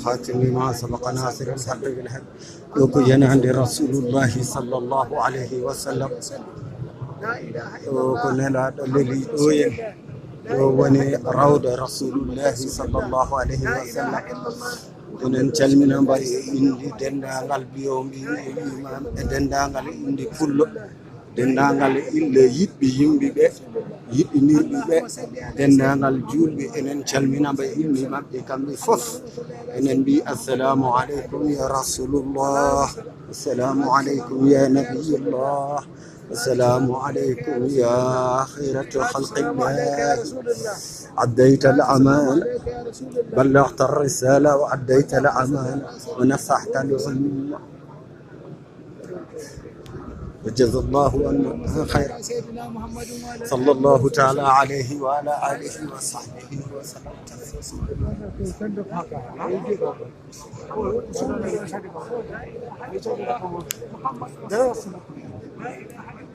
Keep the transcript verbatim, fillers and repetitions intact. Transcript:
خاتم لما سبق ناصر الحق بالحق. Ɗo ko yanaande Rasulullahi sallallahu alayhi wa sallam. Ɗo ko nelaaɗo leli ɗo en. Ɗo woni rawda Rasulullahi sallallahu alayhi wa sallam. Enen calmina mbaɗi e indi denndaangal mbiyo mbi e wimaam e denndaangal indi pullo. Denndaangal ille yiɗɓe yimɓe ɓe, yiɗinirɓe ɓe, denndaangal juulɓe, enen calmina ɓe, inni maɓɓe kamɓe fof. Enen mbi assalamu aleykum ya Rasulullah, assalamu aleykum ya Nabiyullah, assalamu aleykum ya khayrata khalqillah. Addayta al amana, ballaghta ar risala wa addayta al amana wa nasahta al umma. وجزى الله عنا خيرا. صلى الله تعالى عليه وعلى آله وصحبه وسلم.